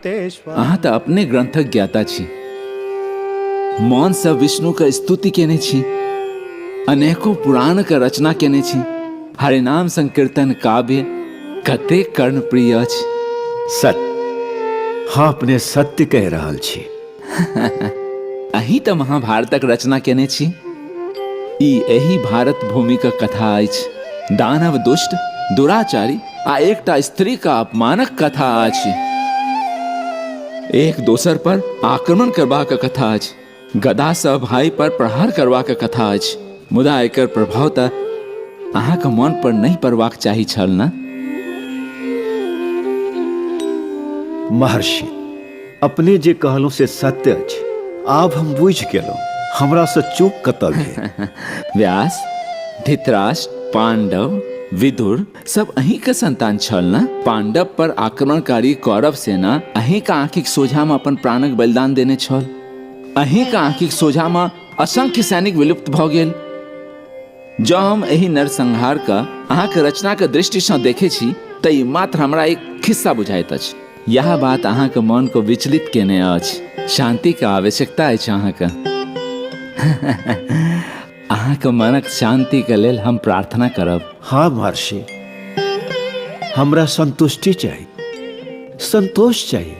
अहाँ तऽ अपने ग्रंथक ज्ञाता छी। मौनसँ विष्णुक स्तुति केने छी, अनेको पुराणक रचना केने छी। हरिनाम संकीर्तन काव्य कतेक कर्णप्रिय अछि। सत्य, हाँ, अपने सत्य कहि रहल छी। अहीं तऽ महाभारतक रचना केने छी। ई एहि भारत भूमिक कथा अछि। दानव दुष्ट, दुराचारी आ एकटा स्त्रीक अपमानक कथा अछि। एक दोसर पर आक्रमण करबाक कथा अछि। गदासँ भाई पर प्रहार करबाक कथा अछि। मुदा एकर प्रभाव तऽ अहाँक मन पर नहि पड़बाक चाही छल ने? महर्षि, अपने जे कहलहुँ से सत्य अछि। आब हम बुझि गेलहुँ, हमरासँ चूक कतऽ भेल। व्यास, धृतराष्ट्र, पाण्डव, विदुर सब अहींके संतान छल ने? पाण्डव पर आक्रमणकारी कौरव सेना अहींके आँखिक सोझामे अपन प्राणक बलिदान देने छल। अहींके आँखिक सोझामे असंख्य सैनिक विलुप्त भऽ गेल। जँ हम एहि नरसंहारके अहाँके रचनाके दृष्टिसँ देखै छी तऽ ई मात्र हमरा एक खिस्सा बुझाइत अछि। यह बात अहाँके मन को विचलित केने अछि। शांतिके आवश्यकता अछि अहाँके। अहाँके मनक शांतिके लेल हम प्रार्थना करब। हाँ महर्षि, हमरा संतुष्टि चाही, संतोष चाही।